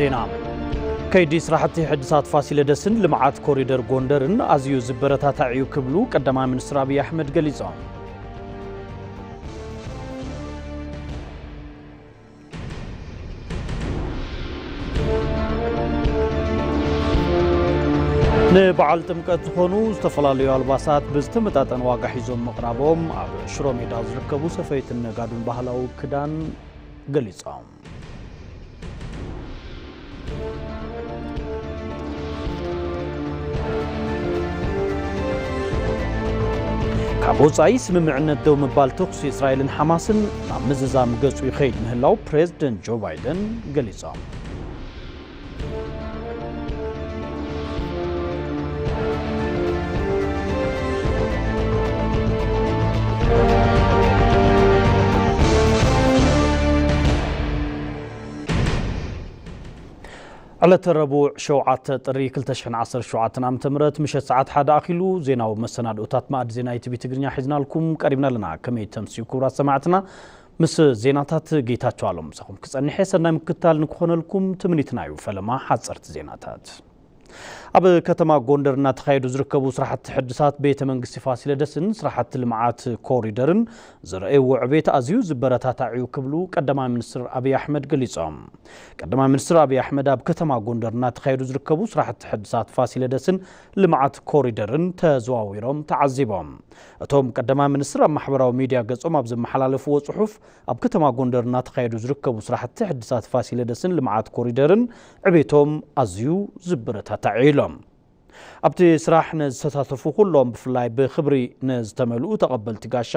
ዜና። ከይዲ ስራሕቲ ሕድሳት ፋሲለደስን ልምዓት ኮሪደር ጎንደርን ኣዝዩ ዝበረታታዕ እዩ ክብሉ ቀዳማይ ሚኒስትር ኣብይ ኣሕመድ ገሊጾም። ንበዓል ጥምቀት ዝኾኑ ዝተፈላለዩ ኣልባሳት ብዝተመጣጠነ ዋጋ ሒዞም ምቕራቦም ኣብ ሽሮ ሜዳ ዝርከቡ ሰፈይትን ነጋዱን ባህላዊ ክዳን ገሊጾም። ካብ ወጻኢ ስምምዕነት ደው ምባል ተኹሲ እስራኤልን ሓማስን ናብ ምዝዛም ገጹ ይኸይድ ምህላው ፕሬዝደንት ጆ ባይደን ገሊጾም። ዕለተ ረቡዕ ሸውዓተ ጥሪ ክልተ ሽሕን ዓሰርተ ሸውዓተን ዓመተ ምህረት ምሸት ሰዓት ሓደ ኣኺሉ ዜናዊ መሰናድኦታት ማዕድ ዜና ኢቲቪ ትግርኛ ሒዝናልኩም ቀሪብና ኣለና። ከመይ ተምስዩ ክቡራት ሰማዕትና? ምስ ዜናታት ጌታቸው ኣሎም ምሳኹም ክጸንሕ እየ። ሰናይ ምክትታል ንክኾነልኩም ትምኒትና እዩ። ፈለማ ሓጸርቲ ዜናታት። ኣብ ከተማ ጎንደር እናተኻየዱ ዝርከቡ ስራሕቲ ሕድሳት ቤተ መንግስቲ ፋሲለደስን ስራሕቲ ልምዓት ኮሪደርን ዝረኣይዎ ዕቤት ኣዝዩ ዝበረታታዕ እዩ ክብሉ ቀዳማይ ሚኒስትር ኣብይ ኣሕመድ ገሊጾም። ቀዳማይ ሚኒስትር ኣብይ ኣሕመድ ኣብ ከተማ ጎንደር እናተኻየዱ ዝርከቡ ስራሕቲ ሕድሳት ፋሲለደስን ልምዓት ኮሪደርን ተዘዋዊሮም ተዓዚቦም። እቶም ቀዳማይ ሚኒስትር ኣብ ማሕበራዊ ሚድያ ገጾም ኣብ ዘመሓላለፍዎ ጽሑፍ፣ ኣብ ከተማ ጎንደር እናተኻየዱ ዝርከቡ ስራሕቲ ሕድሳት ፋሲለደስን ልምዓት ኮሪደርን ዕቤቶም ኣዝዩ ዝበረታታዕ እዩ ኢሎም። ኣብቲ ስራሕ ንዝተሳተፉ ኩሎም ብፍላይ ብኽብሪ ንዝተመልኡ ተቐበልቲ ጋሻ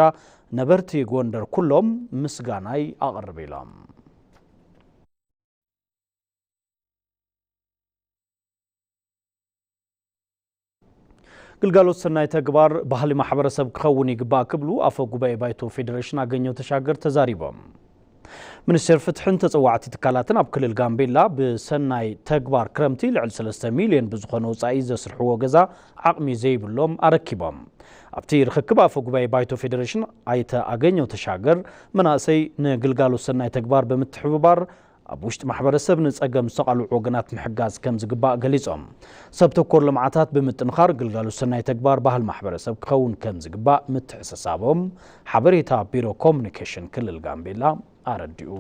ነበርቲ ጎንደር ኩሎም ምስጋናይ ኣቕርብ ኢሎም። ግልጋሎት ሰናይ ተግባር ባህሊ ማሕበረሰብ ክኸውን ይግባእ ክብሉ ኣፈ ጉባኤ ባይቶ ፌዴሬሽን ኣገኘው ተሻገር ተዛሪቦም። ሚኒስቴር ፍትሕን ተፀዋዕቲ ትካላትን ኣብ ክልል ጋምቤላ ብሰናይ ተግባር ክረምቲ ልዕሊ ሰለስተ ሚሊዮን ብዝኾነ ወፃኢ ዘስርሕዎ ገዛ ዓቕሚ ዘይብሎም ኣረኪቦም። ኣብቲ ርኽክብ ኣፈ ጉባኤ ባይቶ ፌዴሬሽን ኣይተ ኣገኘው ተሻገር መናእሰይ ንግልጋሎት ሰናይ ተግባር ብምትሕብባር ኣብ ውሽጢ ማሕበረሰብ ንፀገም ዝተቓልዑ ወገናት ምሕጋዝ ከም ዝግባእ ገሊፆም። ሰብ ተኮር ልምዓታት ብምጥንኻር ግልጋሎት ሰናይ ተግባር ባህል ማሕበረሰብ ክኸውን ከም ዝግባእ ምትሕስሳቦም ሓበሬታ ቢሮ ኮሙኒኬሽን ክልል ጋምቤላ ኣረዲኡ።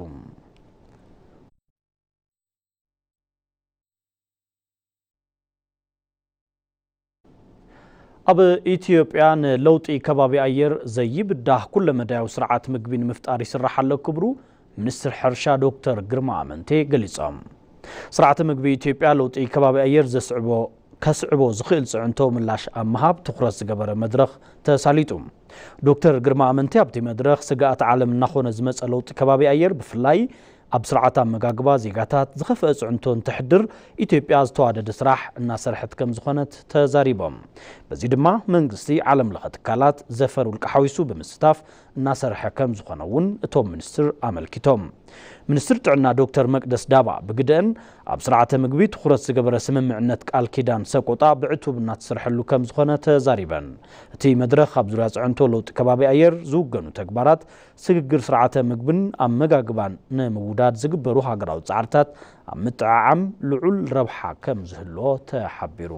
ኣብ ኢትዮጵያ ንለውጢ ከባቢ ኣየር ዘይብዳህ ኩለመዳያዊ ስርዓት ምግቢ ንምፍጣር ይስራሕ ኣሎ ክብሩ ሚኒስትር ሕርሻ ዶክተር ግርማ ኣመንቴ ገሊጾም። ስርዓተ ምግቢ ኢትዮጵያ ለውጢ ከባቢ ኣየር ዘስዕቦ ከስዕቦ ዝኽእል ጽዕንቶ ምላሽ ኣብ ምሃብ ትኹረት ዝገበረ መድረኽ ተሳሊጡ። ዶክተር ግርማ ኣመንቴ ኣብቲ መድረኽ ስግኣት ዓለም እናኾነ ዝመጸ ለውጢ ከባቢ ኣየር ብፍላይ ኣብ ስርዓት ኣመጋግባ ዜጋታት ዝኸፍአ ጽዕንቶ እንተሕድር ኢትዮጵያ ዝተዋደደ ስራሕ እናሰርሐት ከም ዝኾነት ተዛሪቦም። በዚ ድማ መንግስቲ ዓለም ለኸ ትካላት ዘፈር ውልቀ ሓዊሱ ብምስታፍ እናሰርሐ ከም ዝኾነ እውን እቶም ሚኒስትር ኣመልኪቶም። ሚኒስትር ጥዕና ዶክተር መቅደስ ዳባ ብግደአን ኣብ ስርዓተ ምግቢ ትኹረት ዝገበረ ስምምዕነት ቃል ኪዳን ሰቆጣ ብዕቱብ እናተሰርሐሉ ከም ዝኾነ ተዛሪበን። እቲ መድረኽ ኣብ ዙርያ ጽዕንቶ ለውጢ ከባቢ ኣየር ዝውገኑ ተግባራት ስግግር ስርዓተ ምግብን ኣመጋግባን ንምውዳድ ዝግበሩ ሃገራዊ ጻዕርታት ኣብ ምጥዕዓም ልዑል ረብሓ ከም ዝህልዎ ተሓቢሩ።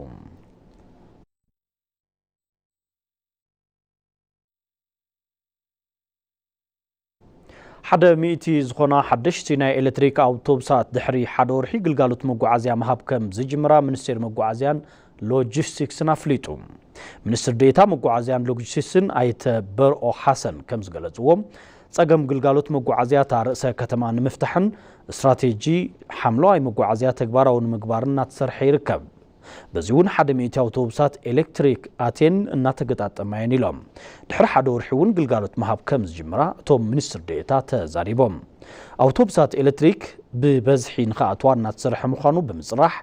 ሓደ ሚእቲ ዝኾና ሓደሽቲ ናይ ኤሌክትሪክ ኣውቶቡሳት ድሕሪ ሓደ ወርሒ ግልጋሎት መጓዓዝያ ምሃብ ከም ዝጅምራ ሚኒስቴር መጓዓዝያን ሎጂስቲክስን ኣፍሊጡ። ሚኒስትር ዴኤታ መጓዓዝያን ሎጂስቲክስን ኣይተ በርኦ ሓሰን ከም ዝገለጽዎ፣ ጸገም ግልጋሎት መጓዓዝያ እታ ርእሰ ከተማ ንምፍታሕን ስትራቴጂ ሓምለዋይ መጓዓዝያ ተግባራዊ ንምግባርን እናተሰርሐ ይርከብ። በዚ እውን ሓደ ሚእቲ ኣውቶቡሳት ኤሌክትሪክ ኣትየን እናተገጣጠማ እየን ኢሎም። ድሕሪ ሓደ ወርሒ እውን ግልጋሎት ምሃብ ከም ዝጅምራ እቶም ሚኒስትር ዴኤታ ተዛሪቦም። ኣውቶቡሳት ኤሌክትሪክ ብበዝሒ ንኽኣትዋ እናተሰርሐ ምዃኑ ብምፅራሕ፣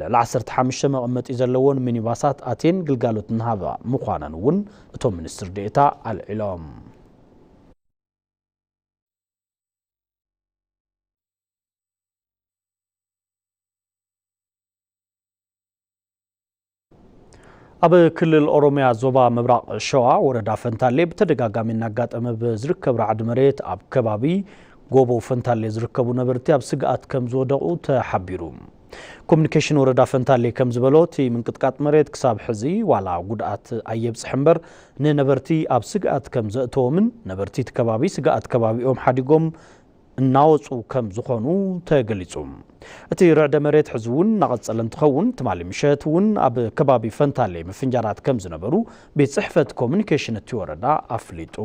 ልዕሊ ዓሰርተ ሓሙሽተ መቐመጢ ዘለዎን ሚኒባሳት ኣትየን ግልጋሎት እናሃባ ምዃነን እውን እቶም ሚኒስትር ዴኤታ ኣልዒሎም። ኣብ ክልል ኦሮሚያ ዞባ ምብራቕ ሸዋ ወረዳ ፈንታሌ ብተደጋጋሚ እናጋጠመ ብዝርከብ ራዕዲ መሬት ኣብ ከባቢ ጎቦ ፈንታሌ ዝርከቡ ነበርቲ ኣብ ስግኣት ከም ዝወደቑ ተሓቢሩ። ኮሚኒኬሽን ወረዳ ፈንታሌ ከም ዝበሎ፣ እቲ ምንቅጥቃጥ መሬት ክሳብ ሕዚ ዋላ ጉድኣት ኣየብፅሐ እምበር፣ ንነበርቲ ኣብ ስግኣት ከም ዘእተዎምን ነበርቲ እቲ ከባቢ ስግኣት ከባቢኦም ሓዲጎም እናወፁ ከም ዝኾኑ ተገሊፁ። እቲ ርዕደ መሬት ሕዚ እውን እናቐፀለ እንትኸውን፣ ትማሊ ምሸት እውን ኣብ ከባቢ ፈንታሌ ምፍንጃራት ከም ዝነበሩ ቤት ፅሕፈት ኮሚኒኬሽን እቲ ወረዳ ኣፍሊጡ።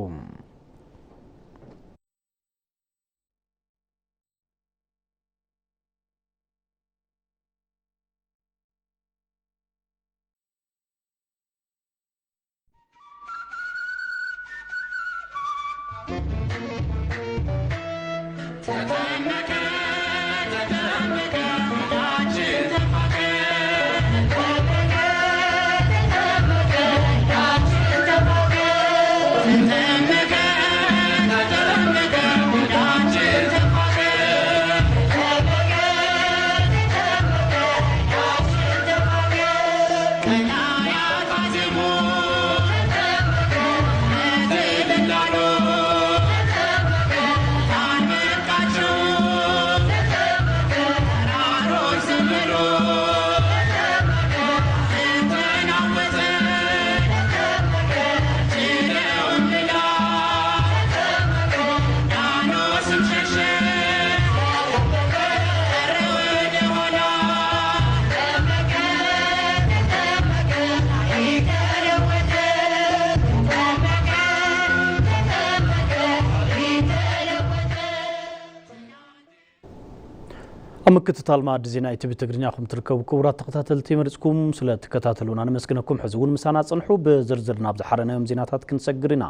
ኣብ ምክትታል መኣዲ ዜና ኢቲቪ ትግርኛ ኹም ትርከቡ ክቡራት ተኸታተልቲ፣ መሪጽኩም ስለ ትከታተሉና ነመስግነኩም። ሕዚ እውን ምሳና ጽንሑ። ብዝርዝር ናብ ዝሓረናዮም ዜናታት ክንሰግር ኢና።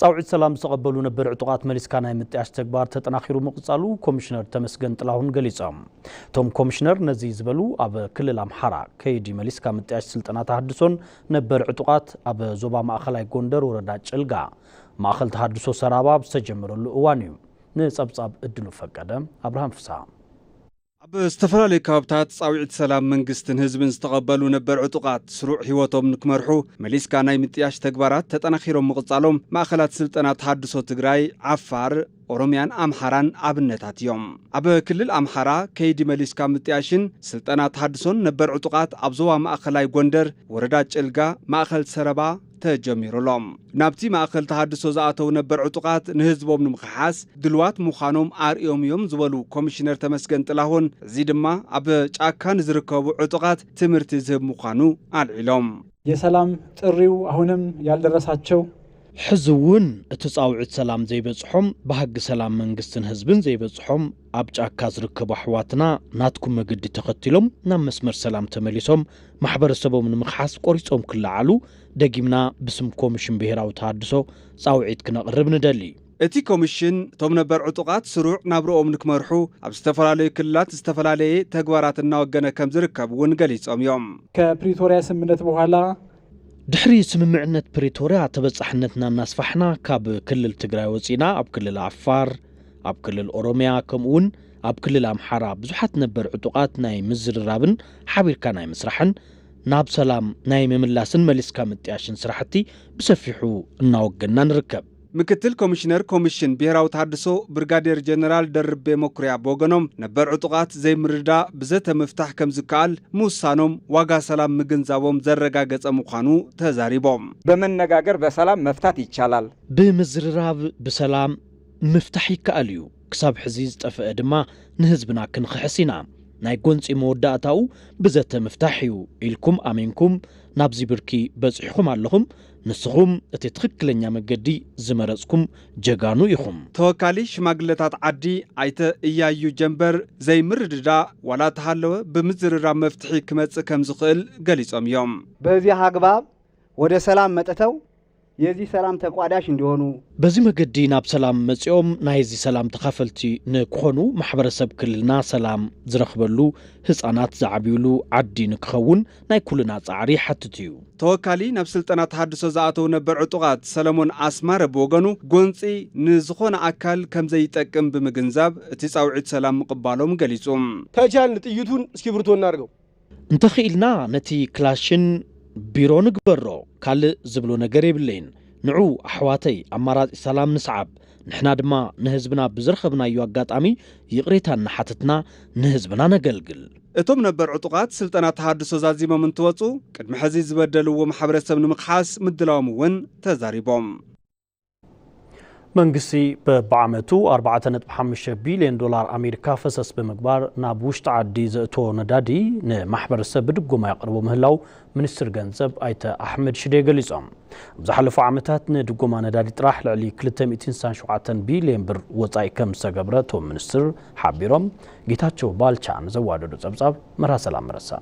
ጻውዒት ሰላም ዝተቐበሉ ነበር ዕጡቓት መሊስካ ናይ ምጥያሽ ተግባር ተጠናኺሩ ምቕጻሉ ኮሚሽነር ተመስገን ጥላሁን ገሊጾም። እቶም ኮሚሽነር ነዚ ዝበሉ ኣብ ክልል ኣምሓራ ከይዲ መሊስካ ምጥያሽ ስልጠና ተሃድሶን ነበር ዕጡቓት ኣብ ዞባ ማእኸላይ ጎንደር ወረዳ ጭልጋ ማእኸል ተሃድሶ ሰራባ ኣብ ዝተጀመረሉ እዋን እዩ። ንጸብጻብ እድሉ ፈቀደ፣ ኣብርሃም ፍስሃ። ኣብ ዝተፈላለዩ ከባብታት ጻውዒት ሰላም መንግስትን ህዝብን ዝተቐበሉ ነበር ዕጡቓት ስሩዕ ህይወቶም ንክመርሑ መሊስካ ናይ ምጥያሽ ተግባራት ተጠናኺሮም ምቕጻሎም ማእኸላት ስልጠና ተሃድሶ ትግራይ፣ ዓፋር፣ ኦሮምያን ኣምሓራን ኣብነታት እዮም። ኣብ ክልል ኣምሓራ ከይዲ መሊስካ ምጥያሽን ስልጠና ተሃድሶን ነበር ዕጡቓት ኣብ ዞባ ማእኸላይ ጎንደር ወረዳ ጭልጋ ማእኸል ሰረባ ተጀሚሩሎም። ናብቲ ማእኸል ተሃድሶ ዝኣተው ነበር ዕጡቓት ንህዝቦም ንምኽሓስ ድልዋት ምዃኖም ኣርእዮም እዮም ዝበሉ ኮሚሽነር ተመስገን ጥላሁን፣ እዚ ድማ ኣብ ጫካ ንዝርከቡ ዕጡቓት ትምህርቲ ዝህብ ምዃኑ ኣልዒሎም። የሰላም ጥሪው አሁንም ያልደረሳቸው ሕዚ እውን እቲ ጻውዒት ሰላም ዘይበጽሖም፣ ብሃጊ ሰላም መንግስትን ህዝብን ዘይበጽሖም ኣብ ጫካ ዝርከቡ ኣሕዋትና ናትኩም መገዲ ተኸቲሎም ናብ መስመር ሰላም ተመሊሶም ማሕበረሰቦም ንምኽሓስ ቆሪጾም ክለዓሉ ደጊምና ብስም ኮሚሽን ብሄራዊ ተሃድሶ ጻውዒት ክነቕርብ ንደሊ። እቲ ኮሚሽን እቶም ነበር ዕጡቓት ስሩዕ ናብርኦም ንክመርሑ ኣብ ዝተፈላለዩ ክልላት ዝተፈላለየ ተግባራት እናወገነ ከም ዝርከብ እውን ገሊጾም እዮም። ከፕሪቶሪያ ስምምነት በኋላ ድሕሪ ስምምዕነት ፕሪቶርያ ተበጻሕነትና እናስፋሕና ካብ ክልል ትግራይ ወጺና ኣብ ክልል ዓፋር፣ ኣብ ክልል ኦሮምያ ከምኡ እውን ኣብ ክልል ኣምሓራ ብዙሓት ነበር ዕጡቓት ናይ ምዝርራብን ሓቢርካ ናይ ምስራሕን ናብ ሰላም ናይ ምምላስን መሊስካ ምጥያሽን ስራሕቲ ብሰፊሑ እናወገንና ንርከብ። ምክትል ኮሚሽነር ኮሚሽን ብሄራዊ ተሃድሶ ብርጋዴር ጀነራል ደርቤ መኩርያ ብወገኖም፣ ነበር ዕጡቓት ዘይምርዳእ ብዘተ ምፍታሕ ከም ዝከኣል ምውሳኖም ዋጋ ሰላም ምግንዛቦም ዘረጋገጸ ምዃኑ ተዛሪቦም። በመነጋገር በሰላም መፍታት ይቻላል። ብምዝርራብ ብሰላም ምፍታሕ ይከኣል እዩ። ክሳብ ሕዚ ዝጠፍአ ድማ ንህዝብና ክንኽሕስ ኢና። ናይ ጎንጺ መወዳእታኡ ብዘተ ምፍታሕ እዩ ኢልኩም ኣሚንኩም ናብዚ ብርኪ በጺሕኹም ኣለኹም። ንስኹም እቲ ትኽክለኛ መገዲ ዝመረጽኩም ጀጋኑ ኢኹም። ተወካሊ ሽማግለታት ዓዲ ኣይተ እያዩ ጀንበር፣ ዘይምርድዳእ ዋላ ተሃለወ ብምዝርራብ መፍትሒ ክመጽእ ከም ዝኽእል ገሊጾም እዮም። በዚህ አግባብ ወደ ሰላም መጥተው የዚህ ሰላም ተቋዳሽ እንዲሆኑ በዚ መገዲ ናብ ሰላም መጺኦም ናይዚ ሰላም ተኻፈልቲ ንክኾኑ ማሕበረሰብ ክልልና ሰላም ዝረኽበሉ ህጻናት ዝዓብዩሉ ዓዲ ንክኸውን ናይ ኩልና ጻዕሪ ይሓትት እዩ። ተወካሊ ናብ ስልጠና ተሃድሶ ዝኣተው ነበር ዕጡቓት ሰለሞን ኣስማረ ብወገኑ፣ ጎንጺ ንዝኾነ ኣካል ከም ዘይጠቅም ብምግንዛብ እቲ ጻውዒት ሰላም ምቕባሎም ገሊጹ። ተቻልን ጥይቱን እስክሪብቶ እናርገው። እንተኽኢልና ነቲ ክላሽን ቢሮ ንግበሮ፣ ካልእ ዝብሎ ነገር የብለይን። ንዑ ኣሕዋተይ ኣማራጺ ሰላም ንስዓብ። ንሕና ድማ ንህዝብና ብዝረኸብናዮ ኣጋጣሚ ይቕሬታ እናሓተትና ንህዝብና ነገልግል። እቶም ነበር ዕጡቓት ስልጠና ተሃድሶ ዛዚሞም እንትወፁ፣ ቅድሚ ሕዚ ዝበደልዎ ማሕበረሰብ ንምኽሓስ ምድላዎም እውን ተዛሪቦም። መንግስቲ በብዓመቱ ኣርባዕተ ነጥቢ ሓሙሽተ ቢልዮን ዶላር ኣሜሪካ ፈሰስ ብምግባር ናብ ውሽጢ ዓዲ ዘእትዎ ነዳዲ ንማሕበረሰብ ብድጎማ የቕርቦ ምህላው ሚኒስትር ገንዘብ ኣይተ ኣሕመድ ሽዴ ገሊጾም። ኣብ ዝሓለፉ ዓመታት ንድጎማ ነዳዲ ጥራሕ ልዕሊ ክልተ ሚእትን ስሳን ሸውዓተን ቢልዮን ብር ወጻኢ ከም ዝተገብረ እቶም ሚኒስትር ሓቢሮም። ጌታቸው ባልቻ ንዘዋደዶ ጸብጻብ መርሃ ሰላም መረሳ።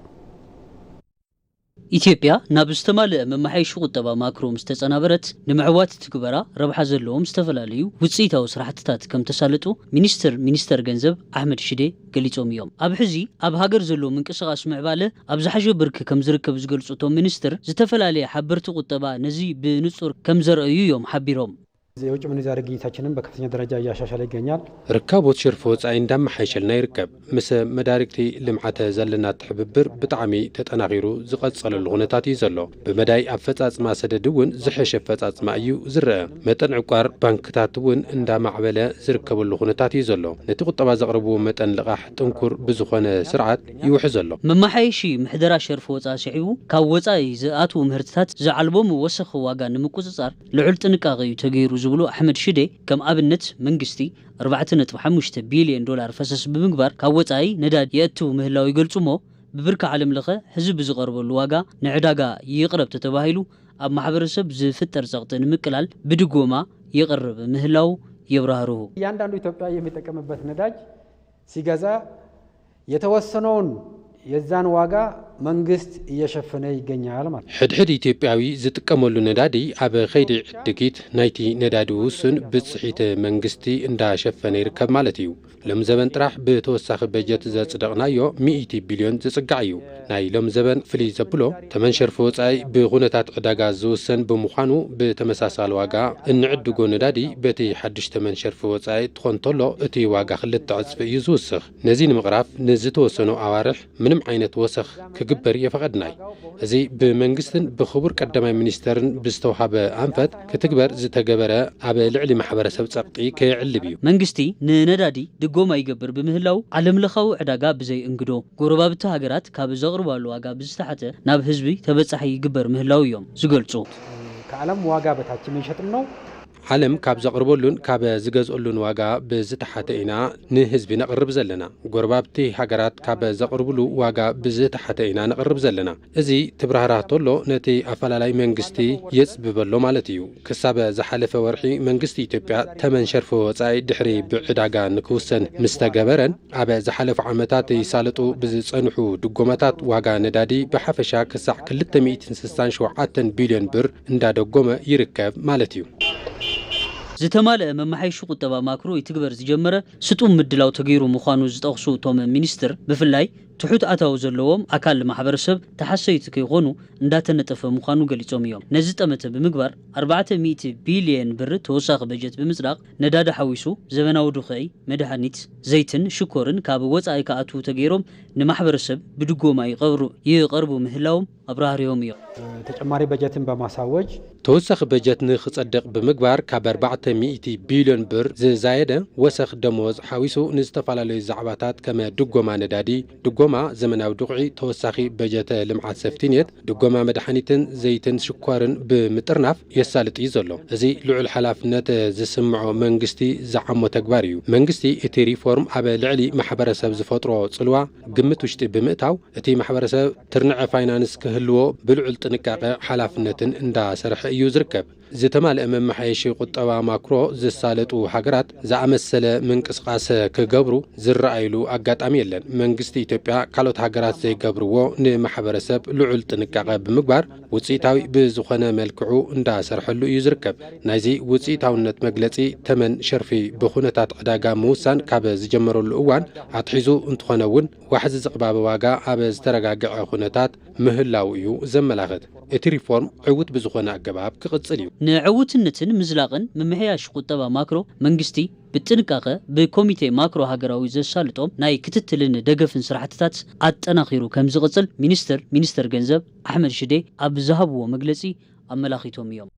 ኢትዮጵያ ናብ ዝተማልአ መመሓየሺ ቁጠባ ማክሮ ምስ ተጸናበረት፣ ንምዕዋት ትግበራ ረብሓ ዘለዎም ዝተፈላለዩ ውጽኢታዊ ስራሕትታት ከም ተሳለጡ ሚኒስትር ሚኒስተር ገንዘብ ኣሕመድ ሽዴ ገሊጾም እዮም። ኣብ ሕዚ ኣብ ሃገር ዘሎ ምንቅስቓስ ምዕባለ ኣብ ዝሓሸ ብርኪ ከም ዝርከብ ዝገልጹ እቶም ሚኒስትር፣ ዝተፈላለየ ሓበርቲ ቁጠባ ነዚ ብንጹር ከም ዘርእዩ እዮም ሓቢሮም። የውጭ ምንዛሪ ግኝታችንም በከፍተኛ ደረጃ እያሻሻለ ይገኛል። ርካቦት ሸርፊ ወጻኢ እንዳመሓየሸልና ይርከብ። ምስ መዳርግቲ ልምዓት ዘለና ትሕብብር ብጣዕሚ ተጠናኺሩ ዝቐጸለሉ ኩነታት እዩ ዘሎ። ብመዳይ ኣፈጻጽማ ሰደድ እውን ዝሐሸ ኣፈጻጽማ እዩ ዝረአ። መጠን ዕቋር ባንክታት እውን እንዳማዕበለ ዝርከበሉ ኩነታት እዩ ዘሎ። ነቲ ቁጠባ ዘቕርብዎ መጠን ልቓሕ ጥንኩር ብዝኾነ ስርዓት ይውሕዝ ኣሎ። መመሓየሺ ምሕደራ ሸርፊ ወጻኢ ስዒቡ፣ ካብ ወጻኢ ዝኣትዉ ምህርትታት ዝዓልቦም ወሰኺ ዋጋ ንምቁጽጻር ልዑል ጥንቃቐ እዩ ተገይሩ ዝብሉ ኣሕመድ ሽዴ፣ ከም ኣብነት መንግስቲ ኣርባዕተ ነጥቢ ሓሙሽተ ቢልዮን ዶላር ፈሰስ ብምግባር ካብ ወጻኢ ነዳዲ የእትው ምህላው ይገልጹ እሞ፣ ብብርኪ ዓለም ለኸ ሕዚ ብዝቐርበሉ ዋጋ ንዕዳጋ ይቕረብ ተተባሂሉ ኣብ ማሕበረሰብ ዝፍጠር ጸቕጢ ንምቅላል ብድጎማ ይቐርብ ምህላው የብራህርሁ። እያንዳንዱ ኢትዮጵያ የሚጠቀምበት ነዳጅ ሲገዛ የተወሰነውን የዛን ዋጋ መንግስት እየሸፈነ ይገኛል ማለት። ሕድሕድ ኢትዮጵያዊ ዝጥቀመሉ ነዳዲ ኣብ ኸይዲ ዕድጊት ናይቲ ነዳዲ ውሱን ብጽሒት መንግስቲ እንዳሸፈነ ይርከብ ማለት እዩ። ሎም ዘበን ጥራሕ ብተወሳኺ በጀት ዘጽደቕናዮ ሚእቲ ቢልዮን ዝጽጋዕ እዩ። ናይ ሎም ዘበን ፍልይ ዘብሎ ተመን ሸርፊ ወጻኢ ብኹነታት ዕዳጋ ዝውሰን ብምዃኑ ብተመሳሳሊ ዋጋ እንዕድጎ ነዳዲ በቲ ሓድሽ ተመን ሸርፊ ወጻኢ ትኾን ተሎ እቲ ዋጋ ክልተ ዕጽፊ እዩ ዝውስኽ። ነዚ ንምቕራፍ ንዝተወሰኑ ኣዋርሕ ምንም ዓይነት ወሰኽ ክግበር የፈቐድናይ። እዚ ብመንግስትን ብክቡር ቀዳማይ ሚኒስተርን ብዝተውሃበ ኣንፈት ክትግበር ዝተገበረ ኣብ ልዕሊ ማሕበረሰብ ጸቕጢ ከየዕልብ እዩ። መንግስቲ ንነዳዲ ድጎማ ይገብር ብምህላው ዓለም ለኻዊ ዕዳጋ ብዘይ እንግዶ ጎረባብቲ ሃገራት ካብ ዘቕርባሉ ዋጋ ብዝተሓተ ናብ ህዝቢ ተበጻሒ ይግበር ምህላው እዮም ዝገልጹ። ከዓለም ዋጋ በታች የምንሸጥም ነው። ዓለም ካብ ዘቕርበሉን ካብ ዝገዝኦሉን ዋጋ ብዝተሓተ ኢና ንህዝቢ ነቕርብ ዘለና። ጎረባብቲ ሃገራት ካብ ዘቕርብሉ ዋጋ ብዝተሓተ ኢና ነቕርብ ዘለና። እዚ ትብራህራህ ተሎ ነቲ ኣፈላላይ መንግስቲ የጽብበሎ ማለት እዩ። ክሳብ ዝሓለፈ ወርሒ መንግስቲ ኢትዮጵያ ተመን ሸርፊ ወጻኢ ድሕሪ ብዕዳጋ ንክውሰን ምስ ተገበረን፣ ኣብ ዝሓለፉ ዓመታት ይሳለጡ ብዝጸንሑ ድጎማታት ዋጋ ነዳዲ ብሓፈሻ ክሳዕ ክልተ ሚእትን ስሳን ሸውዓተን ቢልዮን ብር እንዳደጎመ ይርከብ ማለት እዩ። ዝተማልአ መመሓየሺ ቁጠባ ማክሮ ይትግበር ዝጀመረ ስጡም ምድላው ተገይሩ ምዃኑ ዝጠቕሱ እቶም ሚኒስትር፣ ብፍላይ ትሑት ኣታዊ ዘለዎም ኣካል ማሕበረሰብ ተሓሰይቲ ከይኾኑ እንዳተነጠፈ ምዃኑ ገሊጾም እዮም። ነዚ ጠመተ ብምግባር ኣርባዕተ ሚእቲ ቢልየን ብር ተወሳኺ በጀት ብምጽዳቕ ነዳዲ ሓዊሱ ዘበናዊ ዱኽዒ፣ መድሃኒት፣ ዘይትን ሽኮርን ካብ ወጻኢ ክኣትዉ ተገይሮም ንማሕበረሰብ ብድጎማ ይቐብሩ ይቐርቡ ምህላዎም ኣብራህሪሆም እዮም። ተጨማሪ በጀትን በማሳወጅ ተወሳኺ በጀት ንኽጸድቕ ብምግባር ካብ ኣርባዕተ ሚእቲ ቢልዮን ብር ዝዛየደ ወሰኽ ደመወዝ ሓዊሱ ንዝተፈላለዩ ዛዕባታት ከም ድጎማ ነዳዲ፣ ድጎማ ዘመናዊ ዱኽዒ፣ ተወሳኺ በጀት ልምዓት ሰፍቲኔት፣ ድጎማ መድሓኒትን ዘይትን ሽኮርን ብምጥርናፍ የሳልጥ እዩ ዘሎ። እዚ ልዑል ሓላፍነት ዝስምዖ መንግስቲ ዝዓሞ ተግባር እዩ። መንግስቲ እቲ ሪፎርም ኣብ ልዕሊ ማሕበረሰብ ዝፈጥሮ ጽልዋ ግምት ውሽጢ ብምእታው እቲ ማሕበረሰብ ትርንዐ ፋይናንስ ክህልዎ ብልዑል ጥንቃቐ ሓላፍነትን እንዳሰርሐ እዩ ዝርከብ። ዝተማልአ መመሓየሺ ቁጠባ ማክሮ ዝሳለጡ ሃገራት ዝኣመሰለ ምንቅስቓስ ክገብሩ ዝረኣይሉ ኣጋጣሚ የለን። መንግስቲ ኢትዮጵያ ካልኦት ሃገራት ዘይገብርዎ ንማሕበረሰብ ልዑል ጥንቃቐ ብምግባር ውፅኢታዊ ብዝኾነ መልክዑ እንዳሰርሐሉ እዩ ዝርከብ። ናይዚ ውፅኢታውነት መግለፂ ተመን ሸርፊ ብኹነታት ዕዳጋ ምውሳን ካብ ዝጀመረሉ እዋን ኣትሒዙ እንትኾነ እውን ዋሕዚ ዝቕባበ ዋጋ ኣብ ዝተረጋግዐ ኩነታት ምህላው እዩ ዘመላኽት። እቲ ሪፎርም ዕውት ብዝኾነ ኣገባብ ክቕጽል እዩ። ንዕውትነትን ምዝላቕን ምምሕያሽ ቁጠባ ማክሮ መንግስቲ ብጥንቃቐ ብኮሚቴ ማክሮ ሃገራዊ ዘሳልጦም ናይ ክትትልን ደገፍን ስራሕትታት ኣጠናኺሩ ከም ዝቕጽል ሚኒስትር ሚኒስትር ገንዘብ ኣሕመድ ሽዴ ኣብ ዝሃብዎ መግለጺ ኣመላኺቶም እዮም።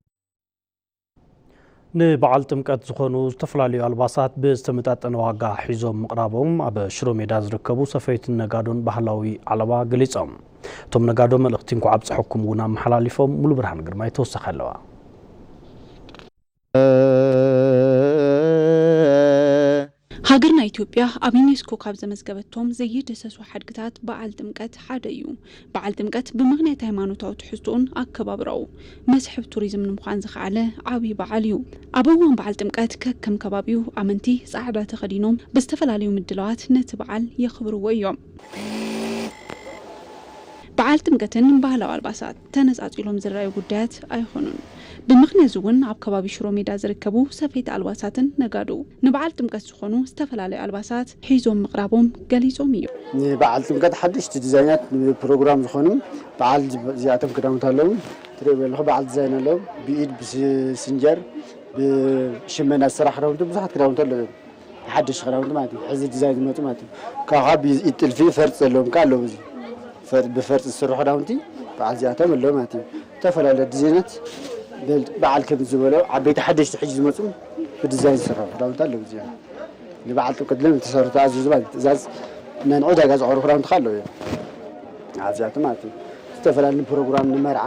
ንበዓል ጥምቀት ዝኾኑ ዝተፈላለዩ ኣልባሳት ብዝተመጣጠነ ዋጋ ሒዞም ምቕራቦም ኣብ ሽሮ ሜዳ ዝርከቡ ሰፈይትን ነጋዶን ባህላዊ ዓለባ ገሊጾም። እቶም ነጋዶ መልእኽቲ እንኳዕ ኣብፀሐኩም እውን ኣመሓላሊፎም። ሙሉ ብርሃን ግርማይ ተወሳኺ ኣለዋ። ሃገርና ኢትዮጵያ ኣብ ዩኔስኮ ካብ ዘመዝገበቶም ዘይድህሰሱ ሓድግታት በዓል ጥምቀት ሓደ እዩ። በዓል ጥምቀት ብምኽንያት ሃይማኖታዊ ትሕዝቶኡን ኣከባብራኡ መስሕብ ቱሪዝም ንምዃን ዝኸኣለ ዓብዪ በዓል እዩ። ኣብ እዋን በዓል ጥምቀት ከከም ከባቢኡ ኣመንቲ ፃዕዳ ተኸዲኖም ብዝተፈላለዩ ምድላዋት ነቲ በዓል የኽብርዎ እዮም። በዓል ጥምቀትን ባህላዊ ኣልባሳት ተነፃፂሎም ዝረኣዩ ጉዳያት ኣይኾኑን። ብምኽንያት እውን ኣብ ከባቢ ሽሮ ሜዳ ዝርከቡ ሰፈይቲ ኣልባሳትን ነጋዶ ንበዓል ጥምቀት ዝኾኑ ዝተፈላለዩ ኣልባሳት ሒዞም ምቕራቦም ገሊፆም እዮም። ንበዓል ጥምቀት ሓደሽቲ ዲዛይናት ንፕሮግራም ዝኾኑ በዓል እዚኣቶም ክዳውንቲ ኣለዉ። ትሪኦ ዘለኹ በዓል ዲዛይን ኣለዉ። ብኢድ ብስንጀር ብሽመና ዝስራሕ ክዳውንቲ ብዙሓት ክዳውንቲ ኣለዉ። ሓደሽ ክዳውንቲ ማለት እዩ። ሕዚ ዲዛይን ዝመፁ ማለት እዩ። ካብ ካብ ኢድ ጥልፊ ፈርፂ ዘለዎም ከ ኣለዉ። እዚ ፈር- ብፈርፂ ዝስርሑ ክዳውንቲ በዓል እዚኣቶም ኣለዉ ማለት እዩ። ዝተፈላለዩ ዲዛይናት በል- በዓል ከም ዝበሎ ዓበይቲ ሓደሽቲ ሕጂ ዝመፁ ብዲዛይን ዝስርሑ ክዳውንቲ ኣለዉ። እዚኦም ንበዓል ጥምቀት ለም ዝተሰርሑ ተኣዚዙ ማለት እዩ። ትእዛዝ ናይ ዕዳጋ ዝቐርቡ ክዳውንቲ ከ ኣለዉ እዮም። ኣብዚኣቶም ማለት እዩ። ዝተፈላለዩ ንፕሮግራም ንመርዓ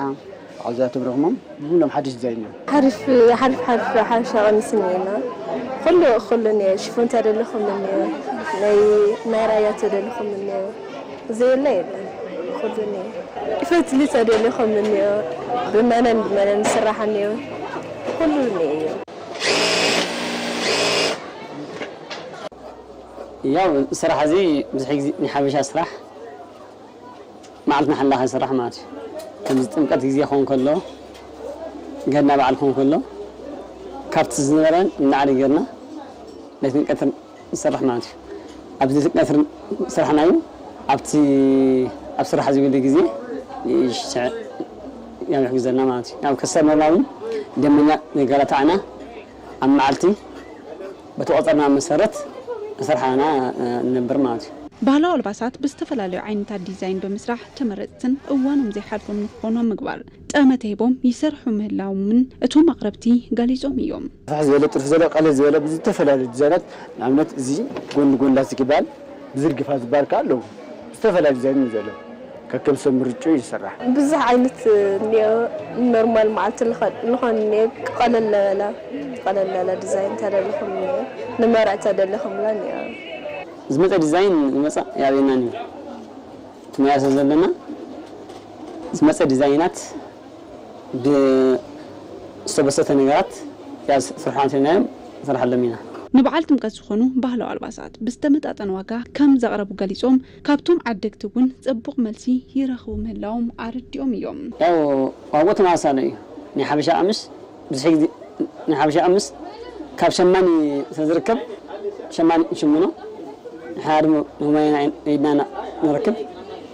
ኣብዚኣቶም ረኽሞም ብሙሎም ሓድሽ ዲዛይን እዮም። ሓሪፍ ሓሪፍ ሓሪፍ ሓበሻ ቀሚስ እኒኤና። ኩሉ ኩሉ እኒኦ። ሽፎን ተደለኹም እኒኦ። ናይ ናይ ራያ ተደለኹም እኒኦ። ዘየለ የለን። ኩሉ እኒኦ። ፈትሊ ተደለኹም እኒኦ። ብመነን ብመነን ዝስራሕ እኒኦ። ኩሉ እኒኦ እዩ። ያው ስራሕ እዚ ብዙሕ ግዜ ናይ ሓበሻ ስራሕ መዓልትና ሓላኻ ስራሕ ማለት እዩ። ከምዚ ጥምቀት ግዜ ክኸውን ከሎ፣ ገና በዓል ክኸውን ከሎ፣ ካብቲ ዝነበረ ንላዕሊ ጌርና ለይትን ቀትርን ንሰርሕ ማለት እዩ። ኣብዚ ለይትን ቀትርን ስራሕና እዩ። ኣብቲ ኣብ ስራሕ ዝብሉ ግዜ ይሽዕ ያው ይሕግዘና ማለት እዩ። ያው ከስተመርና እውን ደንበኛ የጋላታዕና ኣብ መዓልቲ በቲ ቆፀርና መሰረት ንሰርሓና ንነብር ማለት እዩ። ባህላዊ ኣልባሳት ብዝተፈላለዩ ዓይነታት ዲዛይን ብምስራሕ ተመረፅትን እዋኖም ዘይሓልፎም ንክኾኑ ኣብ ምግባር ጠመተ ሂቦም ይሰርሑ ምህላዎምን እቶም ኣቕረብቲ ገሊፆም እዮም። ፍሕ ዝበለ ጥልፊ ዘሎ ቀለል ዝበለ ብዝተፈላለዩ ዲዛይናት ንኣብነት እዚ ጎን ጎን ላስቲክ ይበሃል ብዝርግፋ ዝበሃል ከዓ ኣለዉ ዝተፈላለዩ ዲዛይን እዩ ዘሎ ከከም ሰብ ምርጭኡ ይስራሕ። ብዙሕ ዓይነት እኒኦ ኖርማል መዓልቲ ልኾን እኒኦ ቀለል ለበለ ቀለል ለበለ ዲዛይን ተደለኹም እኒኦ ንመርዕ ተደለኹምላ እኒኦ። ዝመፀ ዲዛይን ዝመፀ ያበየናን እዩ እቲ ሙያ ስለ ዘለና ዝመፀ ዲዛይናት ብዝተበሰተ ነገራት ያዝ ስርሖም ስኢናዮም ንሰርሓሎም ኢና። ንበዓል ጥምቀት ዝኾኑ ባህላዊ ኣልባሳት ብዝተመጣጠነ ዋጋ ከም ዘቕረቡ ገሊጾም፣ ካብቶም ዓደግቲ እውን ጽቡቕ መልሲ ይረኽቡ ምህላዎም ኣረዲኦም እዮም። ያው ዋግኡ ተመሳሳሊ እዩ። ናይ ሓበሻ ቀሚስ ብዙሕ ግዜ ናይ ሓበሻ ቀሚስ ካብ ሸማኒ ስለ ዝርከብ ሸማኒ ይሽምኖ። ንሕና ድማ ንሞያና ኢድና ንረክብ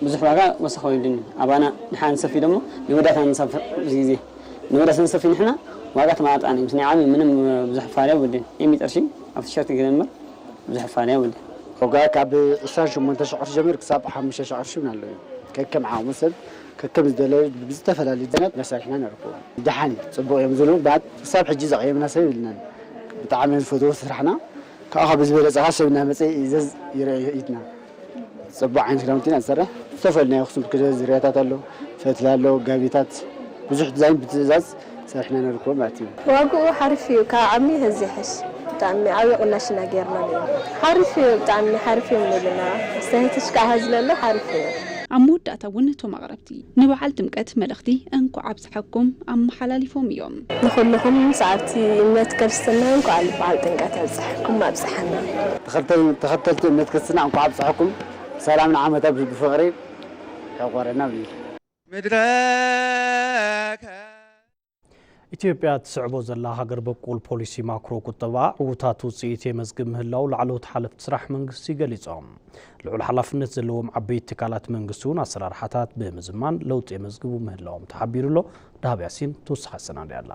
ብዙሕ ዋጋ ወሰኽ ወይድን ኣባና ንሓ ንሰፊ ደሞ ንወዳትና ንሰፍሕ ብዙ ግዜ ንወዳትና ንሰፊ ንሕና ዋጋ ተመጣጣኒ ምስ ናይ ዓሚ ምንም ብዙሕ ፋልያ ውድን የሚጠርሺ ኣብ ቲሸርት ገለ እምበር ብዙሕ ፋልያ ውድን ዋጋ ካብ ዕስራን ሸሞንተ ሺሕ ቅርሺ ጀሚሩ ክሳብ ሓሙሽተ ሺሕ ቅርሺ እውን ኣሎ እዩ ከከም ዓቕሙ ሰብ ከከም ዝደለዮ ብዝተፈላለዩ ዲዛይናት መሳርሕና ነረክቦ። ደሓን ፅቡቕ እዮም ዝብሉ ክሳብ ሕጂ ዘቕየምና ሰብ የብልናን። ብጣዕሚ እዮም ዝፈትዎ ስራሕና። ካብኡ ካብ ዝበለፀ ከዓ ሰብ እናመፀ ይእዘዝ ይረአ ኢድና። ፅቡቕ ዓይነት ክዳውንቲ ኢና ንሰርሕ። ዝተፈላለዩ ናይ ኣኽሱም ክደ ዝርያታት ኣሎ፣ ፈትሊ ኣሎ፣ ጋቢታት ብዙሕ ዲዛይን ብትእዛዝ ሰሪሕና ነረክቦ ማለት እዩ። ዋግኡ ሓሪፍ እዩ፣ ካብ ዓሚ ሀዚ ይሕሽ። ብጣዕሚ ዓብዪ ቅናሽ ኢና ገይርና ነይሩ። ሓሪፍ እዩ፣ ብጣዕሚ ሓሪፍ እዮም ኢሉና። ኣስተያየትሽ ከዓ ሀዚ ለሎ ሓሪፍ እዩ። ኣብ መወዳእታ እውን እቶም ኣቕረብቲ ንበዓል ጥምቀት መልእኽቲ እንኳዕ ኣብፀሐኩም ኣመሓላሊፎም እዮም። ንኹልኹም ሰዓብቲ እምነት ክርስትና እንኳዕ ለበዓል ጥምቀት ኣብፀሐኩም ኣብፀሐና። ተኸተልቲ እምነት ክርስትና እንኳዕ ኣብፀሐኩም ሰላም ንዓመታ ብፍቕሪ ያቋረና ብይል። ኢትዮጵያ ትስዕቦ ዘላ ሃገር በቁል ፖሊሲ ማክሮ ቁጠባ ዕዉታት ውፅኢት የመዝግብ ምህላው ላዕለዎት ሓለፍቲ ስራሕ መንግስቲ ገሊፆም። ልዑል ሓላፍነት ዘለዎም ዓበይቲ ትካላት መንግስቲ እውን ኣሰራርሓታት ብምዝማን ለውጢ የመዝግቡ ምህላዎም ተሓቢሩ ኣሎ። ዳህብ ያሲን ተወሳኺ ኣሰናዲኣ ኣላ።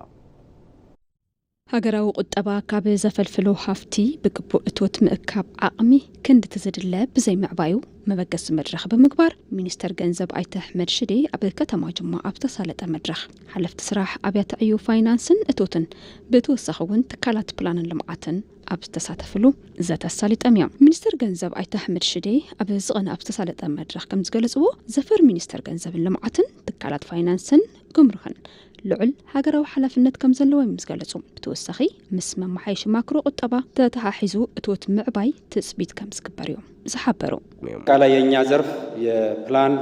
ሃገራዊ ቁጠባ ካብ ዘፈልፍሎ ሃፍቲ ብግቡእ እቶት ምእካብ ዓቕሚ ክንድቲ ዝድለ ብዘይምዕባዩ መበገሲ መድረኽ ብምግባር፣ ሚኒስተር ገንዘብ ኣይተ ኣሕመድ ሽዴ ኣብ ከተማ ጅማ ኣብ ዝተሳለጠ መድረኽ፣ ሓለፍቲ ስራሕ ኣብያተ ዕዮ ፋይናንስን እቶትን፣ ብተወሳኺ እውን ትካላት ፕላንን ልምዓትን ኣብ ዝተሳተፍሉ ዘተ ኣሳሊጦም እዮም። ሚኒስተር ገንዘብ ኣይተ ኣሕመድ ሽዴ ኣብ ዝቐነ ኣብ ዝተሳለጠ መድረኽ ከም ዝገለጽዎ፣ ዘፈር ሚኒስተር ገንዘብን ልምዓትን ትካላት ፋይናንስን ጉምሩክን ልዑል ሃገራዊ ሓላፍነት ከም ዘለዎ እዮም ዝገለጹ። ብተወሳኺ፣ ምስ መመሓየሺ ማክሮ ቁጠባ ተተሓሒዙ እቶት ምዕባይ ትጽቢት ከም ዝግበር እዮም ዝሓበሩ። አጠቃላይ የእኛ ዘርፍ የፕላን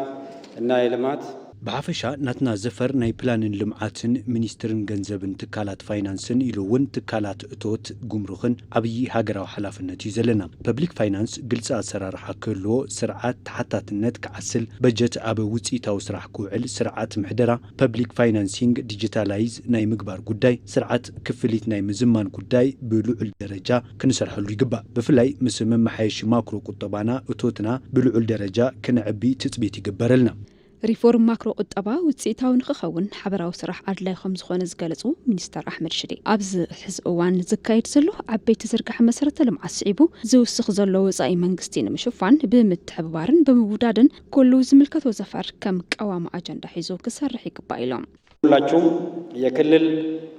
እና የልማት ብሓፈሻ ናትና ዘፈር ናይ ፕላንን ልምዓትን ሚኒስትርን ገንዘብን ትካላት ፋይናንስን ኢሉ እውን ትካላት እቶት ጉምሩክን ዓብዪ ሃገራዊ ሓላፍነት እዩ ዘለና። ፐብሊክ ፋይናንስ ግልፂ ኣሰራርሓ ክህልዎ፣ ስርዓት ተሓታትነት ክዓስል፣ በጀት ኣብ ውፅኢታዊ ስራሕ ክውዕል፣ ስርዓት ምሕደራ ፐብሊክ ፋይናንሲንግ ዲጂታላይዝ ናይ ምግባር ጉዳይ፣ ስርዓት ክፍሊት ናይ ምዝማን ጉዳይ ብልዑል ደረጃ ክንሰርሐሉ ይግባእ። ብፍላይ ምስ መመሓየሺ ማክሮ ቁጠባና እቶትና ብልዑል ደረጃ ክነዕቢ ትፅቢት ይግበረልና። ሪፎርም ማክሮ ቁጠባ ውፅኢታዊ ንክኸውን ሓበራዊ ስራሕ ኣድላይ ከም ዝኾነ ዝገለፁ ሚኒስተር ኣሕመድ ሽዴ፣ ኣብዚ ሕዚ እዋን ዝካየድ ዘሎ ዓበይቲ ዝርጋሐ መሰረተ ልምዓት ስዒቡ ዝውስኽ ዘሎ ወፃኢ መንግስቲ ንምሽፋን ብምትሕብባርን ብምውዳድን ኩሉ ዝምልከቶ ዘፈር ከም ቀዋሚ ኣጀንዳ ሒዙ ክሰርሕ ይግባእ ኢሎም። ሁላችሁም የክልል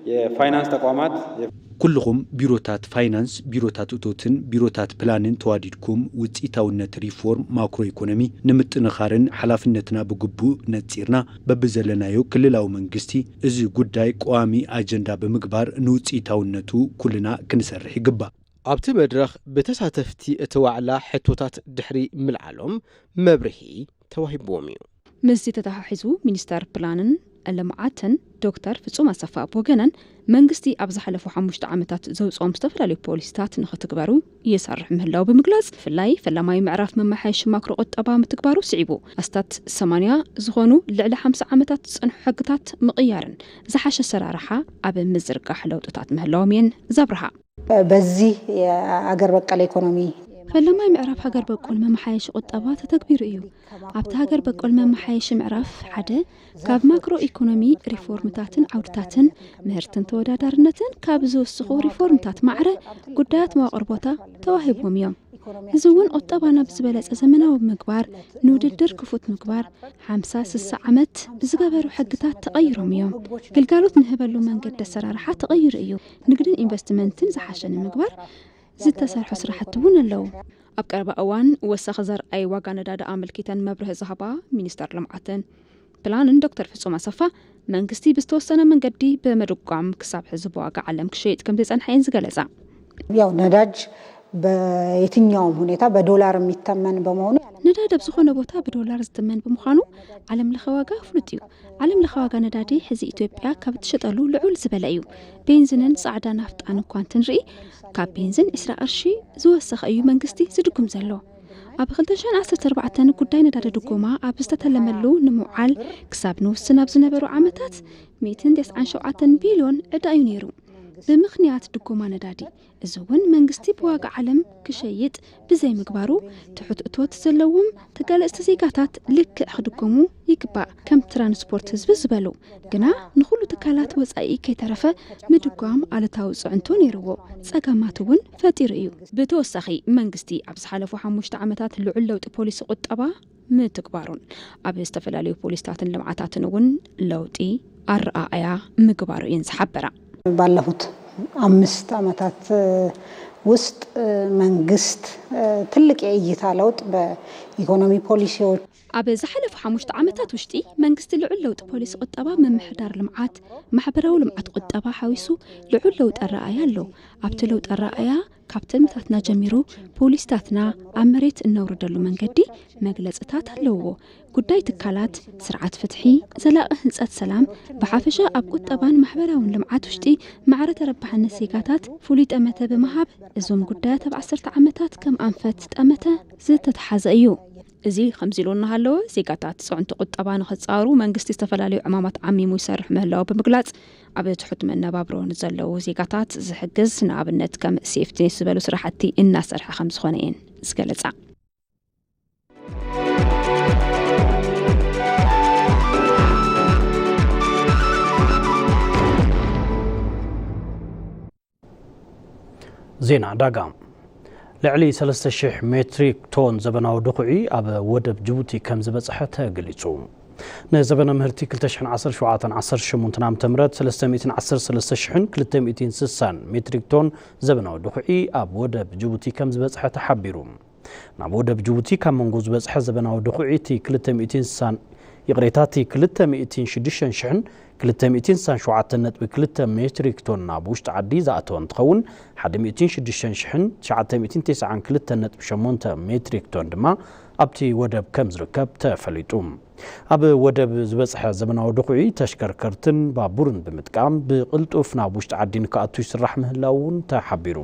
የፋይናንስ ተቋማት የ- ኩልኹም ቢሮታት ፋይናንስ፣ ቢሮታት እቶትን ቢሮታት ፕላንን ተዋዲድኩም ውፅኢታውነት ሪፎርም ማክሮ ኢኮኖሚ ንምጥንኻርን ሓላፍነትና ብግቡእ ነፂርና በብዘለናዮ ክልላዊ መንግስቲ እዚ ጉዳይ ቀዋሚ ኣጀንዳ ብምግባር ንውፅኢታውነቱ ኩልና ክንሰርሕ ይግባእ። ኣብቲ መድረኽ ብተሳተፍቲ እቲ ዋዕላ ሕቶታት ድሕሪ ምልዓሎም መብርሂ ተዋሂብዎም እዩ። ምስዚ ተተሓሒዙ ሚኒስተር ፕላንን ልምዓትን ዶክተር ፍጹም ኣሰፋ ብወገነን መንግስቲ ኣብ ዝሓለፉ ሓሙሽተ ዓመታት ዘውፅኦም ዝተፈላለዩ ፖሊሲታት ንኽትግበሩ ይሰርሕ ምህላው ብምግላጽ፣ ብፍላይ ፈላማይ ምዕራፍ መመሓየሺ ማክሮ ቁጠባ ምትግባሩ ስዒቡ ኣስታት ሰማንያ ዝኾኑ ልዕሊ ሓምሳ ዓመታት ዝጸንሑ ሕግታት ምቕያርን ዝሓሸ ኣሰራርሓ ኣብ ምዝርጋሕ ለውጥታት ምህላዎም እየን ዘብርሃ። በዚህ የአገር በቀል ኢኮኖሚ ፈለማይ ምዕራፍ ሃገር በቆል መመሓየሺ ቁጠባ ተተግቢሩ እዩ። ኣብቲ ሃገር በቆል መመሓየሺ ምዕራፍ ሓደ ካብ ማክሮ ኢኮኖሚ ሪፎርምታትን ዓውድታትን ምህርትን ተወዳዳርነትን ካብ ዝውስኹ ሪፎርምታት ማዕረ ጉዳያት መዋቕር ቦታ ተዋሂቦም እዮም። እዚ እውን ቁጠባና ብዝበለፀ ዘመናዊ ምግባር፣ ንውድድር ክፉት ምግባር፣ ሓምሳ ስሳ ዓመት ብዝገበሩ ሕግታት ተቐይሮም እዮም። ግልጋሎት ንህበሉ መንገዲ ኣሰራርሓ ተቐይሩ እዩ። ንግድን ኢንቨስትመንትን ዝሓሸ ንምግባር ዝተሰርሑ ስራሕቲ እውን ኣለዉ። ኣብ ቀረባ እዋን ወሳኺ ዘርኣይ ዋጋ ነዳዲ ኣመልኪተን መብርሂ ዝሃባ ሚኒስተር ልምዓትን ፕላንን ዶክተር ፍጹም ኣሰፋ፣ መንግስቲ ብዝተወሰነ መንገዲ ብምድጓም ክሳብ ሕዚ ብዋጋ ዓለም ክሸይጥ ከም ዘይጸንሐ እየን ዝገለጻ። ያው ነዳጅ በየትኛውም ሁኔታ በዶላር የሚተመን በመሆኑ ያለ ነዳዲ ኣብ ዝኾነ ቦታ ብዶላር ዝትመን ብምዃኑ ዓለም ለኸ ዋጋ ፍሉጥ እዩ። ዓለም ለኸ ዋጋ ነዳዲ ሕዚ ኢትዮጵያ ካብ እትሸጠሉ ልዑል ዝበለ እዩ። ቤንዚንን ጻዕዳ ናፍጣን እኳ እንትንርኢ፣ ካብ ቤንዚን ዕስራ ቅርሺ ዝወሰኸ እዩ መንግስቲ ዝድጉም ዘሎ። ኣብ ክልተ ሽሕን ዓሰርተ ኣርባዕተን ጉዳይ ነዳዲ ድጎማ ኣብ ዝተተለመሉ ንምውዓል ክሳብ ንውስን ኣብ ዝነበሩ ዓመታት ሚእትን ተስዓን ሸውዓተን ቢልዮን ዕዳ እዩ ነይሩ። ብምኽንያት ድጎማ ነዳዲ፣ እዚ እውን መንግስቲ ብዋጋ ዓለም ክሸይጥ ብዘይምግባሩ፣ ትሑት እቶት ዘለዎም ተጋለጽቲ ዜጋታት ልክዕ ክድጎሙ ይግባእ፣ ከም ትራንስፖርት ህዝቢ ዝበሉ። ግና ንኹሉ ትካላት ወጻኢ ከይተረፈ ምድጓም ኣሉታዊ ጽዕንቶ ነይርዎ፣ ጸገማት እውን ፈጢሩ እዩ። ብተወሳኺ፣ መንግስቲ ኣብ ዝሓለፉ ሓሙሽተ ዓመታት ልዑል ለውጢ ፖሊሲ ቁጠባ ምትግባሩን ኣብ ዝተፈላለዩ ፖሊሲታትን ልምዓታትን እውን ለውጢ ኣረኣእያ ምግባሩ እየን ዝሓበራ። ባለፉት አምስት ዓመታት ውስጥ መንግስት ትልቅ የእይታ ለውጥ በኢኮኖሚ ፖሊሲዎች ኣብ ዝሓለፉ ሓሙሽተ ዓመታት ውሽጢ መንግስቲ ልዑል ለውጢ ፖሊሲ ቁጠባ ምምሕዳር ልምዓት፣ ማሕበራዊ ልምዓት ቁጠባ ሓዊሱ ልዑል ለውጢ ኣረኣእያ ኣሎ። ኣብቲ ለውጢ ኣረኣእያ ካብ ትእምታትና ጀሚሩ ፖሊሲታትና ኣብ መሬት እነውርደሉ መንገዲ መግለጽታት ኣለዎ። ጉዳይ ትካላት፣ ስርዓት ፍትሒ፣ ዘላቒ ህንጸት ሰላም፣ ብሓፈሻ ኣብ ቁጠባን ማሕበራውን ልምዓት ውሽጢ ማዕረ ተረባሕነት ዜጋታት ፍሉይ ጠመተ ብምሃብ እዞም ጉዳያት ኣብ ዓሰርተ ዓመታት ከም ኣንፈት ጠመተ ዝተተሓዘ እዩ። እዚ ከምዚ ኢሉ እናሃለወ፣ ዜጋታት ጽዕንቶ ቁጠባ ንኽጻወሩ መንግስቲ ዝተፈላለዩ ዕማማት ዓሚሙ ይሰርሕ ምህላዉ ብምግላጽ፣ ኣብ ትሑት መነባብሮ ንዘለዉ ዜጋታት ዝሕግዝ፣ ንኣብነት ከም ሴፍትኔት ዝበሉ ስራሕቲ እናሰርሐ ከም ዝኾነ እየን ዝገለጻ። ዜና ዕዳጋ። ልዕሊ ሰለስተ ሽሕ ሜትሪክ ቶን ዘበናዊ ድኹዒ ኣብ ወደብ ጅቡቲ ከም ዝበጽሐ ተገሊጹ። ንዘበነ ምህርቲ ክልተ ሽሕን ዓሰርተ ሸውዓተን ዓሰርተ ሸሞንተን ዓመተ ምህረት ሰለስተ ሚእትን ዓሰርተ ሰለስተ ሽሕን ክልተ ሚእትን ስሳን ሜትሪክ ቶን ዘበናዊ ድኹዒ ኣብ ወደብ ጅቡቲ ከም ዝበጽሐ ተሓቢሩ። ናብ ወደብ ጅቡቲ ካብ መንጎ ዝበጽሐ ዘበናዊ ድኹዒ እቲ ክልተ ሚእትን ስሳን፣ ይቕሬታ፣ እቲ ክልተ ሚእትን ሽዱሽተን ሽሕን ክልተ ሚእትን ስሳን ሸውዓተን ነጥቢ ክልተ ሜትሪክ ቶን ናብ ውሽጢ ዓዲ ዝኣተወ እንትኸውን፣ ሓደ ሚእትን ሽዱሽተን ሽሕን ትሽዓተ ሚእትን ተስዓን ክልተን ነጥቢ ሸሞንተ ሜትሪክ ቶን ድማ ኣብቲ ወደብ ከም ዝርከብ ተፈሊጡ። ኣብ ወደብ ዝበጽሐ ዘበናዊ ድኹዒ ተሽከርከርትን ባቡርን ብምጥቃም ብቕልጡፍ ናብ ውሽጢ ዓዲ ንክኣቱ ይስራሕ ምህላው እውን ተሓቢሩ።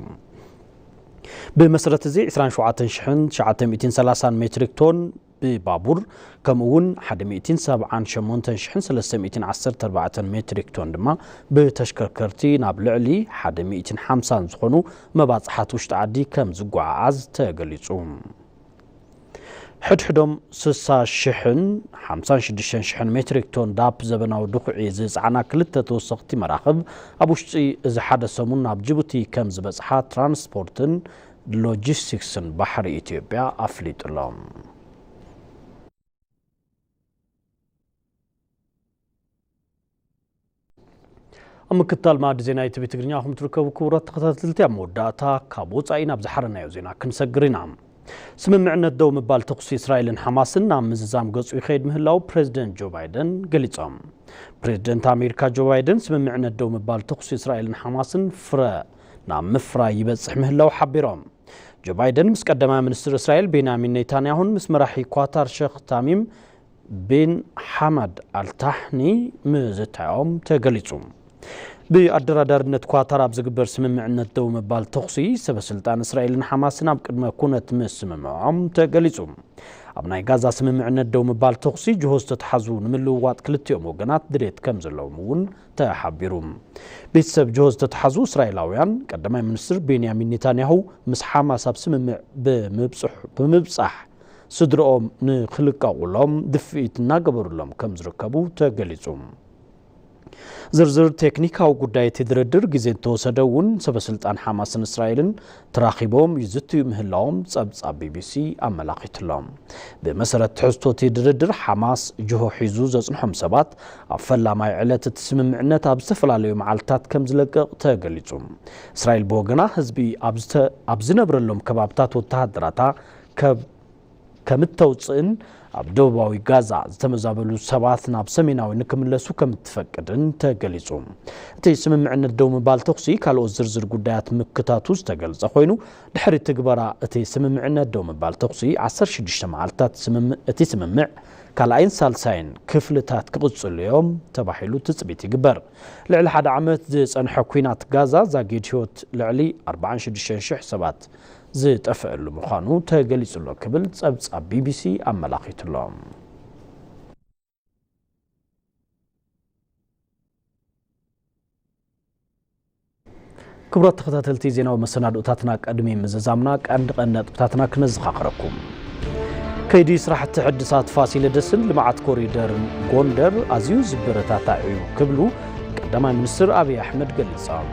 ብመሰረት እዚ ዕስራን ሸውዓተን ሽሕን ትሽዓተ ሚእትን ሰላሳን ሜትሪክ ቶን ብባቡር፣ ከምኡ እውን ሓደ ሚእትን ሰብዓን ሸሞንተን ሽሕን ሰለስተ ሚእትን ዓሰርተ ኣርባዕተን ሜትሪክ ቶን ድማ ብተሽከርከርቲ ናብ ልዕሊ ሓደ ሚእትን ሓምሳን ዝኾኑ መባጽሓት ውሽጢ ዓዲ ከም ዝጓዓዓዝ ተገሊጹ። ሕድሕዶም ስሳ ሽሕን ሓምሳን ሽዱሽተን ሽሕን ሜትሪክ ቶን ዳፕ ዘበናዊ ድኹዒ ዝጸዓና ክልተ ተወሰኽቲ መራኽብ ኣብ ውሽጢ እዚ ሓደ ሰሙን ናብ ጅቡቲ ከም ዝበጽሓ ትራንስፖርትን ሎጂስቲክስን ባሕሪ ኢትዮጵያ ኣፍሊጡሎም። ኣብ ምክትታል መኣዲ ዜና ኢቲቪ ትግርኛ ኢኹም ትርከቡ ክቡራት ተኸታተልቲ። ኣብ መወዳእታ ካብ ወጻኢ ናብ ዝሓረናዮ ዜና ክንሰግር ኢና። ስምምዕነት ደው ምባል ተኹሲ እስራኤልን ሓማስን ናብ ምዝዛም ገጹ ይኸይድ ምህላው ፕሬዚደንት ጆ ባይደን ገሊጾም። ፕሬዚደንት ኣሜሪካ ጆ ባይደን ስምምዕነት ደው ምባል ተኹሲ እስራኤልን ሓማስን ፍረ ናብ ምፍራይ ይበጽሕ ምህላው ሓቢሮም። ጆ ባይደን ምስ ቀዳማይ ሚኒስትር እስራኤል ቤንያሚን ኔታንያሁን ምስ መራሒ ኳታር ሸኽ ታሚም ቢን ሓማድ ኣልታሕኒ ምዝታዮም ተገሊጹ። ብኣደራዳርነት ኳታር ኣብ ዝግበር ስምምዕነት ደው ምባል ተኹሲ፣ ሰበ ስልጣን እስራኤልን ሓማስን ኣብ ቅድመ ኩነት ምስምምዖም ተገሊጹ። ኣብ ናይ ጋዛ ስምምዕነት ደው ምባል ተኹሲ ጅሆ ዝተተሓዙ ንምልውዋጥ ክልቲኦም ወገናት ድሌት ከም ዘለዎም እውን ተሓቢሩ። ቤተሰብ ጅሆ ዝተተሓዙ እስራኤላውያን ቀዳማይ ሚኒስትር ቤንያሚን ኔታንያሁ ምስ ሓማስ ኣብ ስምምዕ ብምብጽሕ-፣ ብምብጻሕ ስድርኦም ንኽልቀቑሎም ድፍኢት እናገበሩሎም ከም ዝርከቡ ተገሊጹ። ዝርዝር ቴክኒካዊ ጉዳይ እቲ ድርድር ግዜ እንተወሰደ እውን ሰበ ስልጣን ሓማስን እስራኤልን ተራኺቦም ይዝትዩ ምህላዎም ጸብጻብ ቢቢሲ ኣመላኺቱሎም። ብመሰረት ትሕዝቶ እቲ ድርድር ሓማስ ጅሆ ሒዙ ዘጽንሖም ሰባት ኣብ ፈላማይ ዕለት እቲ ስምምዕነት ኣብ ዝተፈላለዩ መዓልታት ከም ዝለቅቕ ተገሊጹ። እስራኤል ብወገና ህዝቢ ኣብ ዝተ-፣ ኣብ ዝነብረሎም ከባብታት ወተሃደራታ ከብ-፣ ከምተውፅእን ኣብ ደቡባዊ ጋዛ ዝተመዛበሉ ሰባት ናብ ሰሜናዊ ንክምለሱ ከም እትፈቅድን ተገሊጹ። እቲ ስምምዕነት ደው ምባል ተኹሲ ካልኦት ዝርዝር ጉዳያት ምክታቱ ዝተገልጸ ኮይኑ፣ ድሕሪ ትግበራ እቲ ስምምዕነት ደው ምባል ተኹሲ ዓሰርተ ሽዱሽተ መዓልታት ስምም-፣ እቲ ስምምዕ ካልኣይን ሳልሳይን ክፍልታት ክቕጽሉ እዮም ተባሂሉ ትጽቢት ይግበር። ልዕሊ ሓደ ዓመት ዝጸንሐ ኲናት ጋዛ ዛጊድ ህይወት ልዕሊ ኣርባዓን ሽዱሽተን ሽሕ ሰባት ዝጠፍአሉ ምዃኑ ተገሊጹ ኣሎ ክብል ጸብጻብ ቢቢሲ ኣመላኺቱ ኣሎ። ክቡራት ተኸታተልቲ ዜናዊ መሰናድኦታትና፣ ቅድሚ ምዝዛምና ቀንዲ ቀንዲ ነጥብታትና ክነዘኻኽረኩም። ከይዲ ስራሕቲ ሕድሳት ፋሲለደስን ልምዓት ኮሪደርን ጎንደር ኣዝዩ ዝበረታታዕ እዩ ክብሉ ቀዳማይ ሚኒስትር ኣብይ ኣሕመድ ገሊጾም።